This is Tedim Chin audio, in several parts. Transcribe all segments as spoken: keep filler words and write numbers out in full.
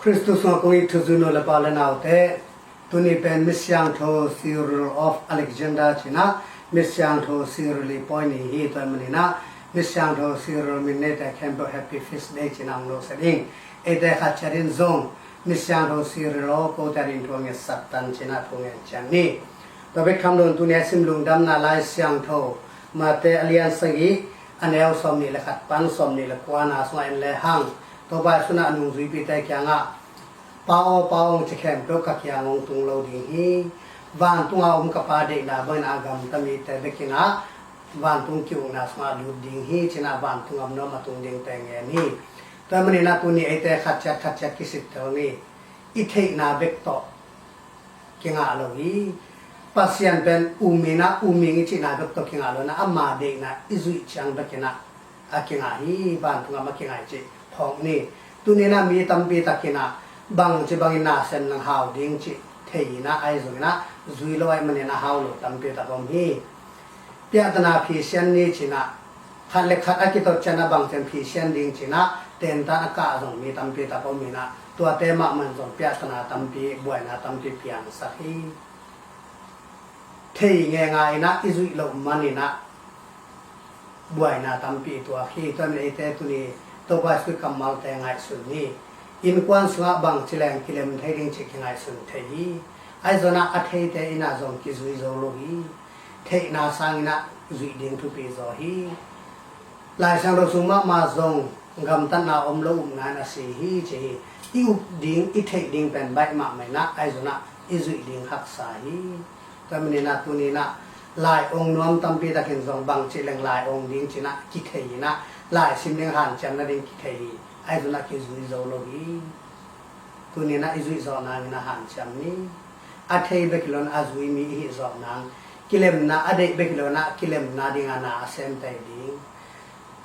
Khristu sungah kong it thuzui nu le pa le naute, tuni pen Misiangtho Cyril of Alexandria cinah Misiangtho Cyril i pawi ni hi. Tua maninah Misiangtho Cyril min neite khempeuh Happy Feast Day cinah hong lo sa ding. Eite khat ciatin zong Misiangtho Cyril aw, kote ading thu a ngetsak tan cinah thu ngen cian ni. Tua bek tham loin tuni a sim lungdamna Lai Siangtho Mate a lian sagih, a neu sawmnih le khat pan sawmnih le kuana sungah en lehang, Topa Jesu in a nungzuipite kiangah, Pa aw, Pa aw, hong ci khempeuh ka kiang hong tung lo ding hi. Vantunga om ka Pa deihna bangin a gamta mite bekinah vantung ki-ukna sungah lut ding hi cinah vantung gam nuam a tung dingte ngen hi. Tua maninah tuni eite khat ciat khat ciat kisittel ni. I theihna bek tawh kingah lo hi. Pasian pen um inah, um ing i cihna bek tawh kingah lo inah, ama deihna i zuih ciang bekinah a kingah hi. Vantung gam a kingah hi cih phawk ni. Tuninah mi tampi takinah bangci bangin na sem nang hau ding cih thei inah, ahi zonginah zui lo ahih maninah hau lo tampi tak om hi. Piahtana phisian ni cinah khat le khat a kitot cianah bangcian phisian ding cinah tentan a kah zong mi tampi tak om inah, tuate mahmah in zong piahtana tampi, buaina tampi piangsak hi. Thei ngenga inah i zuih loh maninah buaina tampi i tuak hi. Tua manin eite tuni Topa Jesu kammalte ngaihsun ni. Innkuan sungah bangci leng kilem thei ding cih kingaihsun thei hi. Ahi zonah a theite inah zong kizui zo lo hi. Theihna sanginah zuih ding thupi zaw hi. Lai Siangtho sung mahmah zong gamtatna om lo upna in a si hi ci hi. I up ding, i theih ding pen baih mahmah inah, ahi zonah i zuih ding haksa hi. Tua maninah tuninah lai ong nuam tampi takin zong bangci leng lai ong ding cinah kithei inah, lai sim ding hanciam nading kithei hi. Ahi zonah kizui zo lo hi. Tuninah i zuih zawh nangin a hanciam ni. A thei bek hi lo inah a zui mi i hih zawh nang, kilemna a deih bek hi lo inah kilemna dingah na a sem tei ding.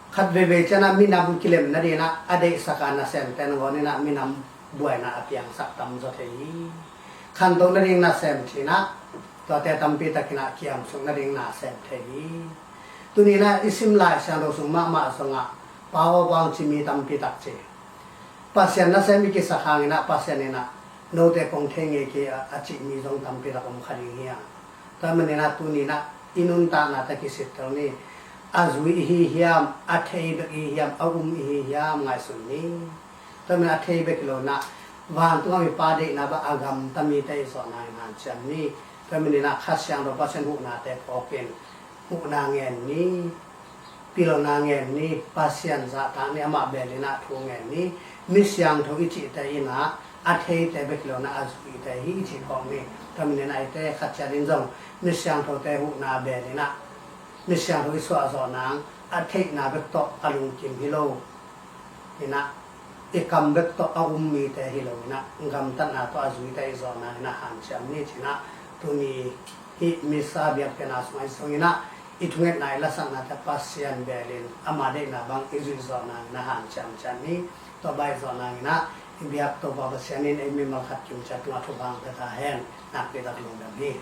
Khat veivei cianah minam kilem nadinah a deihsaka nasemte nangawn inah minam buaina a piangsak tamzaw thei hi. Khantoh nading nasem cinah tuate tampi takinah kiamsuk nading nasem thei hi. Tuninah i sim Lai Siangtho sung mahmah zongah Pa aw, Pa aw, hong ci mi tampi tak ci. Pasian nasem i kisak hanginah Pasian inah note kong thei ngei kei a, a cih mi zong tampi tak om kha ding hi a. Tua maninah tuninah i nuntaknate kisittel ni. A zui i hi hiam, a thei bek i hi hiam, a um i hi hiam ngaihsun ni. Tua maninah a thei bek hi lo inah vantung a mi Pa deihna bang a gamta mite i zawh nangin hanciam ni. Tua maninah Kha Siangtho Pasian huhnate phawkin huhna ngen ni. Pilna ngen ni. Pasian zahtak ni. Amah beel inah thu ngen ni. Mi siangtho i cihte inah a theite bek hi lo inah a zuite hi i cih phawk ni. Tua maninah eite khat ciatin zong mi siangthote huhna beel inah mi siangtho i suahzawh nang, a theihna bek tawh a lungkim hi lo inah, i kam bek tawh a um mite hi lo inah, gamtatna tawh a zuite i zawh nangin a hanciam ni cinah, tuni hih Missa biakpiakna sungah i zong inah, i thungetna i lasaknate Pasian beelin ama deihna bang i zuih zawh nangin a hanciam cian ni. Tua bang i zawh nanginah i biak Topa Pasian in ei mimal khat kimciat tungah thupha hong pia ta hen. Nakpi tak lungdam hi.